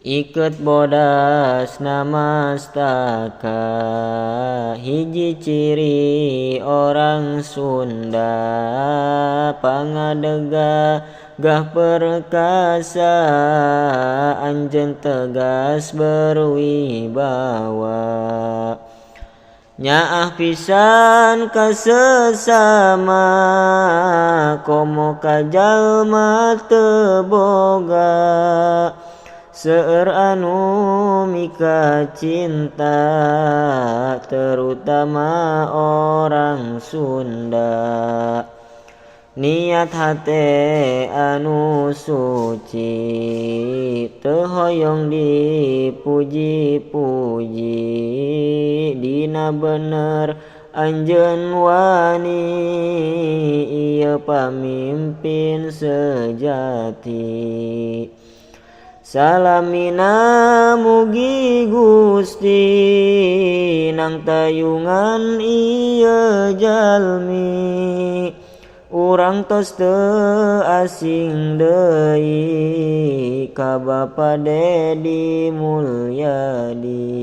Iket bodas namastaka, hiji ciri orang Sunda, pangadega gah perkasa, anjeun tegas berwibawa. Nyaah pisan ka sesama, komo ka jalma teu boga. Seueur anu mika cinta, terutama orang Sunda. Niat hate anu suci, teu hoyong dipuji-puji. Dina bener anjeun wani, ieu pamimpin sejati. Salamina mugi Gusti nangtayungan ieu jalmi. Urang tos teu asing deui ka Bapa Dedi Mulyadi.